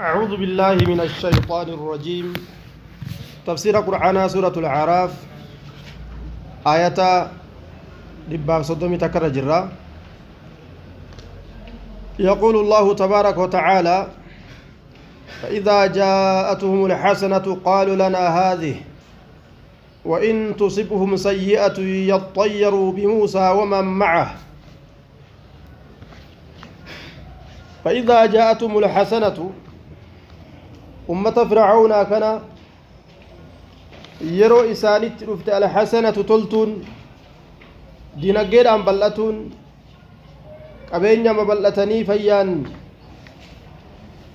أعوذ بالله من الشيطان الرجيم. تفسير قرآن سورة الأعراف آية دباب صدومي تكرر جرا. يقول الله تبارك وتعالى: فإذا جاءتهم الحسنة قالوا لنا هذه وإن تصبهم سيئة يطيروا بموسى ومن معه. فإذا جاءتهم الحسنة أمة فرعون كان yeroo isaanitti dhufte alhasanatu toltuun dinagdeedhaan bal'atuun qabeenya babal'atanii fayyaan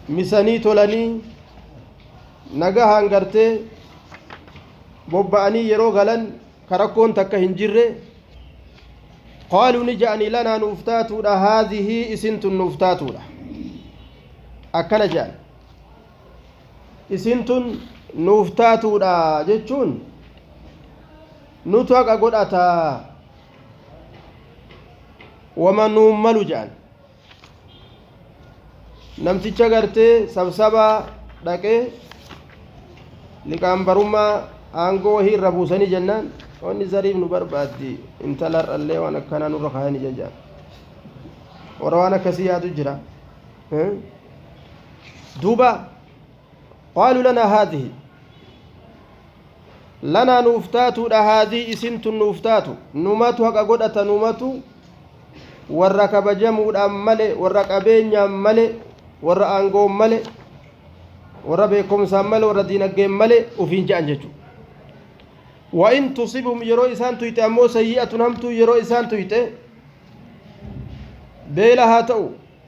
misanii tolanii nagahaan gartee bobba'anii yeroo galan karakkoon takka hin jirre qaaluu ni je'anii lanaa nuuf taatuudha haadhihii isintun nuuf taatuudha akkana je'an isintun nuuf taatuudha jechuun nutu haqa godhataa wama nuun malu je'an namticha gartee sabsabaa dhaqee liqaanbarummaa aangoo wahii irra buusanii jennaan wanni zariif nu barbaaddi intalarrallee waan akkanaa nurra kaayanii jejaan warra waan akkasii yaadu jira duuba qaaluu lanaa haadhihi lanaa nuuf taatuudha haadhii isintun nuuf taatu numatu haqa godhata numatu warra kabajamuudhaan male warra qabeenyaan male warra aangoon male warra beekumsaan male warra diinaggeen male ufiin je'an jechuudha. وإن تصبهم يرو إسان تيت أمو سيئة همتو يرو إسان تيت بيلا هاتو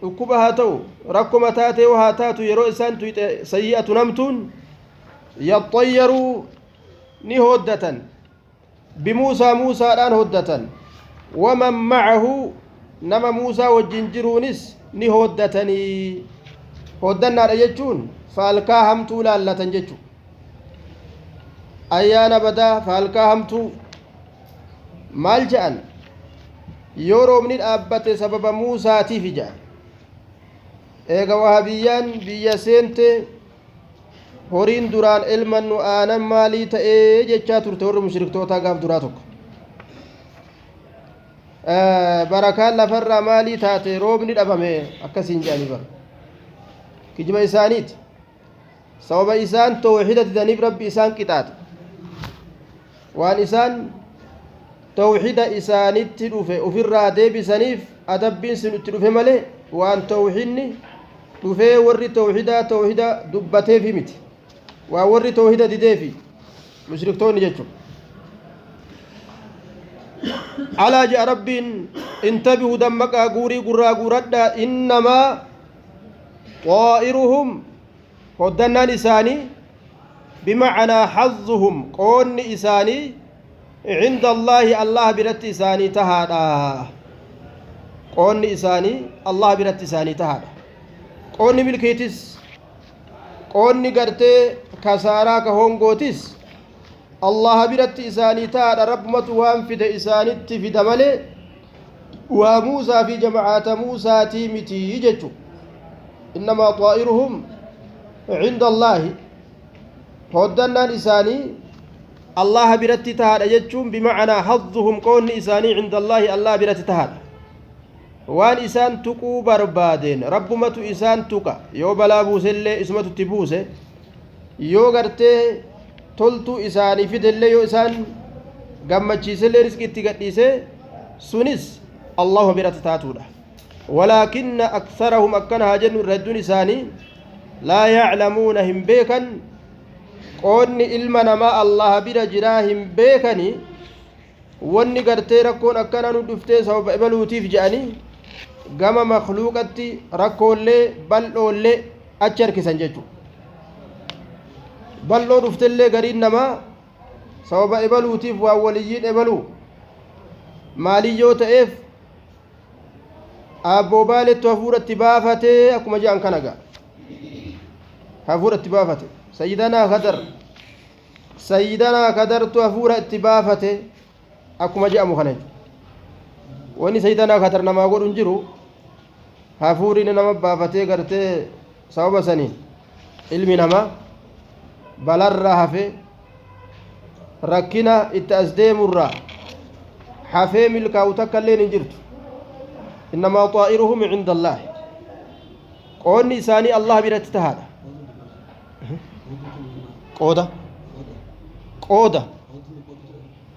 ركوبة هاتو ركومة تاتي وهاتاتو يرو إسان تيت سيئة همتون يطيروا نهودة بموسى موسى الآن هدة ومن معه نما موسى والجنجرونس نهودتني هدنا رجتون فالكا همتو لا تنجتو ayyaana badaa faalkaa hamtuu maal je'an yoo roobni dhaabbate sababa muusaatiif je'an eega wahabiyyaan biyya seente horiin duraan ilmannu aanan maalii ta'ee jechaa turte warri mushriktootaa gaaf duraa tokko barakaan lafarraa maalii taate roobni dhabame akkasiin je'anii bara kijiba isaaniiti sababa isaan tawxiida didaniif rabbi isaan qixaaxe waan isaan tawxiida isaanitti dhufe ufirraa deebisaniif adabbiin sun itti dhufe malee waan tawxiidni dhufee warri tawxiidaa tawxiida dubbateefi miti waan warri tawxiida dideefi mushriktoonni jechuudha. Alaa je'a rabbiin intabihu dammaqaa guurii gurraa guuradhaa innamaa xaa'iruhum hoddannaan isaanii بمعنى حظهم قون إساني عند الله الله برت إساني تهادا قون إساني الله برت إساني تهادا قون ملكيتس قون قرتي كسارا كهونغوتس الله برت إساني تهادا رب متوان في إساني في دمالي وموسى في جماعة موسى تيمتي يجتو إنما طائرهم عند الله hoddannaan isaanii allaha biratti tahaadha jechuun bimacnaa hadduhum qoonni isaanii cinda allaahi allah biratti tahaadha waan isaan tuquu barbaadeen rabbumatu isaan tuqa yoo balaa buusellee isumatu itti buuse yoo gartee toltuu isaanii fidellee yoo isaan gammachiisellee riski itti gadhiise sunis allahuma biratti taatuudha walaakinna aktharahum akkana haa jennu irra hedduun isaanii laa yaclamuuna hin beekan qoonni ilma namaa allaha bira jiraa hin beekani wanni gartee rakkoon akkana nu dhuftee sababa ebaluutiif je'anii gama makluuqatti rakkoollee bal'oollee achi harkisan jechuudha. Bal'oo dhuftellee gariin namaa sababa ebaluutiif waan waliyyiin ebaluu maaliyyoo ta'eef aabboo baalettu hafuuratti baafatee akkuma je'an kana ga'a hafuuratti baafate. Sayyidanaa Kadar sayyidanaa Kadartu hafuura itti baafate akkuma je'amu kana jechuudha. Wanni sayyidanaa Kadar namaa godhu hin jiru hafuurri nama baafatee gartee sababa saniin Ilmi namaa balarraa hafee rakkina itti as deemurraa hafee milkaa'u takka illeen hin jirtu. Innamaa xaa'iruhum cinda allaahi, qoonni isaanii Allah biratti tahaadha. Qooda qooda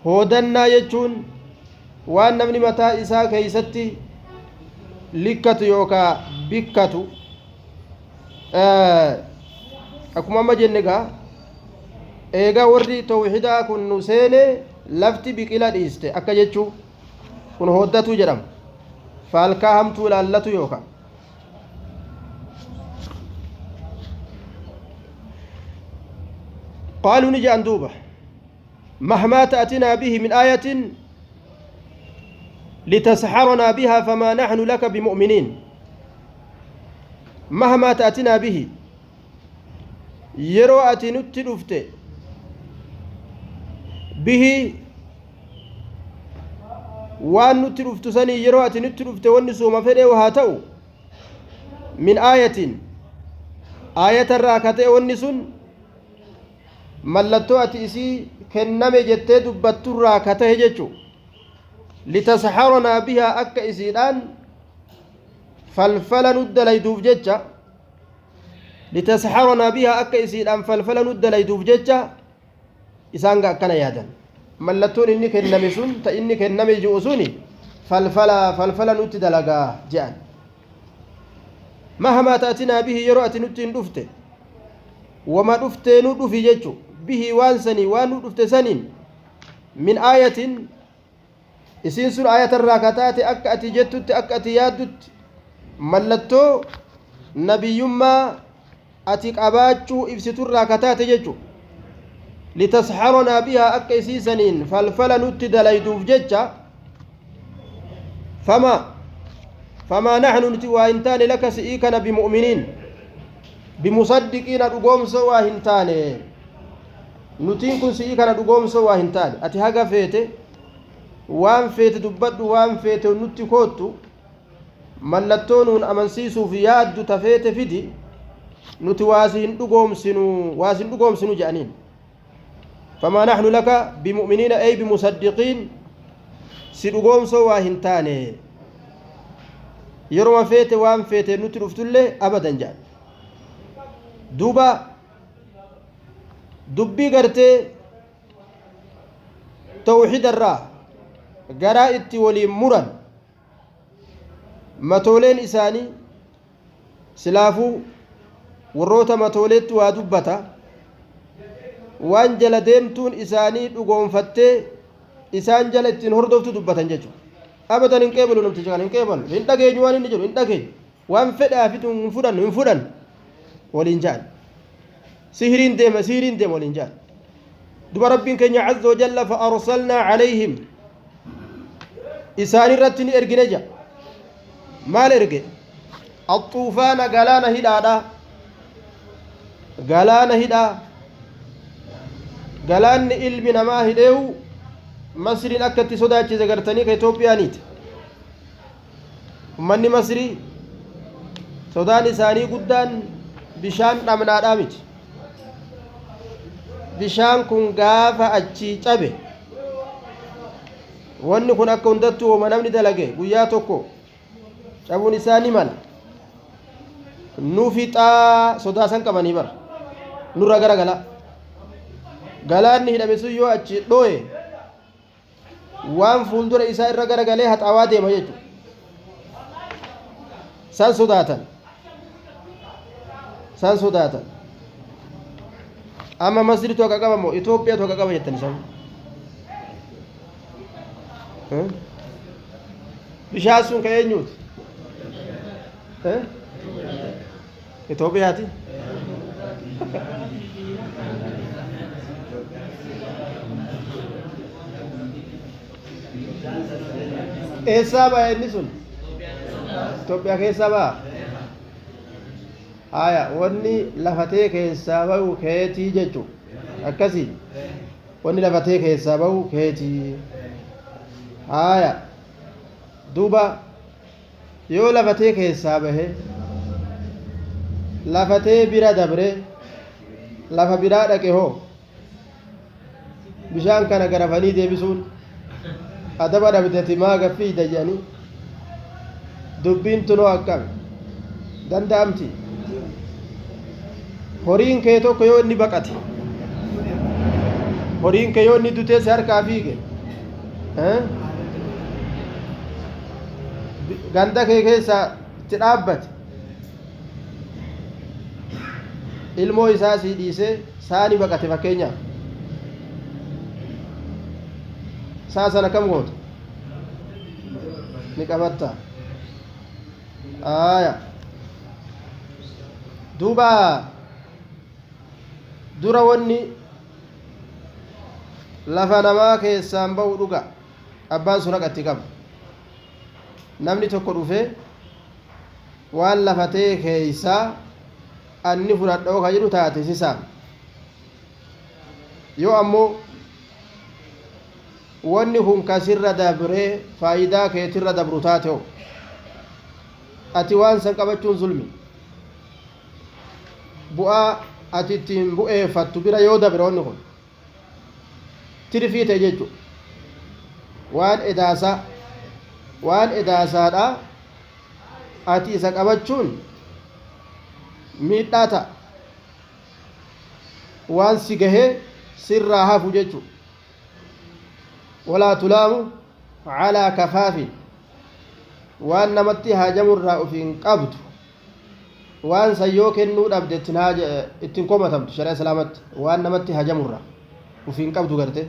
hoodannaa jechuun waan namni mataa isaa keeysatti likkatu yookaa bikkatu. Akkuma amma jenne gaa, eegaa warri tawxiidaa kun nu seene lafti biqila dhiiste akka jechuu kun hooddatu jedhama. Faalkaa hamtuu ilaallatu yookaa قالوا نجي أندوبة مهما تأتنا به من آية لتسحرنا بها فما نحن لك بمؤمنين. مهما تأتنا به yeroo ati nutti dhufte bihi waan nutti dhuftu sanii yeroo ati nutti dhufte wanni suuma fedhe haa ta'u min aayatin aayatarraa ka ta'e wanni sun mallattoo ati isii kenname jettee dubbatturraa ka ta'e jechu litasxaranaa bihaa akka isiidhaan falfala nu dalayduuf jecha litasxaranaa bihaa akka isiidhaan falfala nu dalayduuf jecha isaan ga akkana yaadan mallattoon inni kenname sun ta inni kenname ji'u suni falfala falfala nutti dalagaa je'an. Mahamaa ta'atinaa bihi yeroo ati nutti hin dhufte wama dhuftee nu dhufi jechu bihi waan sanii waan nu dhufte saniin min aayatin isiin sun aayatarraa ka taate akka ati jettutti akka ati yaaddutti mallattoo nabiyyummaa ati qabaachuu ibsiturraa ka taate jechu litasxaranaa bihaa akka isii saniin falfala nutti dalayduuf jecha famaa naxnu nuti waa hin taane laka si'ii kana bimu'miniin bimusaddiqiina dhugoomsoo waa hin taane nutiin kun si'ii kana dhugoomsoo waa hin taane ati haga feete waan feete dubbadhu waan feete nutti koottu mallattoo nuun amansiisuuf yaaddu tafeete fidi nuti waasi hin dhugoomsinu waasi hin dhugoomsinu jedhaniin. Famaa naxnu laka bimu'miniina ay bimusaddiqiin si dhugoomsoo waa hin taane yeroma feete waan feete nutti dhuftullee abadan jedhan. Duuba dubbii gartee tawxiidarraa garaa itti waliin muran matooleen isaanii silaafuu warroota matooleetti waa dubbata waan jala deemtuun isaanii dhugoonfattee isaan jala ittiin hordoftu dubbatan jechuudha. Abadan hin qeebalu namticha kana hin qeebalu hin dhageenyu waan inni jedhu hin dhageenyu waan fedhaafitu hin fudhannu hin fudhannu waliin ja'an sihiriin deema sihiriin deema waliin ja'an. Duba rabbiin keenya azza wa jalla fa arsalnaa calayhim isaan irratti ni ergine ja maal erge axuufaana galaana hidhaadha galaana hidhaa galaanni ilmi namaa hidheewu masriin akka itti sodaachise gartanii ka Itoophiyaaniiti. Ummanni Masrii sodaan isaanii guddaan bishaan dhamnaadhaa miti. Bishaan kun gaafa achii cabe wanni kun akka hundattuu woma namni dalage guyyaa tokko cabuun isaa ni mala nu fixaa sodaa san qabanii bara nurra gara gala galaanni hidhame sun yoo achi dhooye waan fuuldura isaa irra gara galee haxaawaa deema jechuudha. San sodaatan san sodaatan amma Masriitu haqa qaba moo Itoophiyaatu haqa qaba jettan isaan bishaan sun ka eenyuuti? Itoophiyaati. Eessaa ba'a inni sun? Itoophiyaa keessaa ba'a? Haya, wanni lafatee keessaa ba'u keetii jechu akkasii wanni lafatee keessaa ba'u keetii. Haya, duuba yoo lafatee keessaa bahe lafatee bira dabre Lafa biraa dhaqe hoo bishaan kana garafanii deebisuun adaba dhabdeti maa gaffiida jedhanii dubbiin tunoo akkami danda'amti? Horiin kee tokko yoo inni baqate, horiin kee yoo inni dutee si harkaa fiige, ganda kee keessa itti dhaabbate, ilmoo isaa sii dhiisee saani baqate, fakkeenyaaf saa sana kam goota? Ni qabatta. Aya, duuba dura wanni lafa namaa keessaan bahu dhuga abbaan sun haqatti qaba. Namni tokko dhufee waan lafatee keeysaa anni fudhadhoo ka jedhu taate sisaam. Yoo ammoo wanni kun kasirra dabree faayidaa keetirra dabru taate ho, ati waan san qabachuun zulmi. Bu'aa ati ittiin bu'eeffattu bira yoo dabre, wanni kun tirfii ta'e jechu. Waan edaasaa, waan edaasaadha, ati isa qabachuun miidhaa ta'a, waan si gahee sirraa hafu jechu. Walaa tulaamu calaa kafaafin, waan namatti haajamurraa uf hin qabdu, waan san yoo kennuu dhabde ittiin komatamtu shari'a islaamatti. Waan namatti haajamurraa uf hin qabdu garte.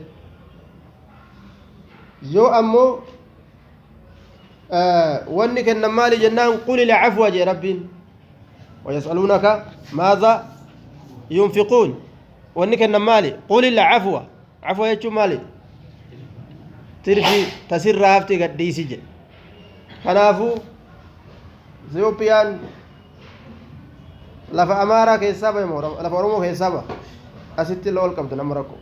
Yoo ammoo wanni kennan maali jennaan, قل العفو jee Rabbiin. ويسألونك ماذا ينفقون, wanni kennan maali? قل العفو. عفو jechuun maali? Tirfi tasirraa hafti gadhiisi jedhe. Kanaafuu Itiyoophiyaan lafa Amaaraa keessaa bahe moo lafa Oromoo keessaa baha? Asitti illee ol qabdu nama rakkoo.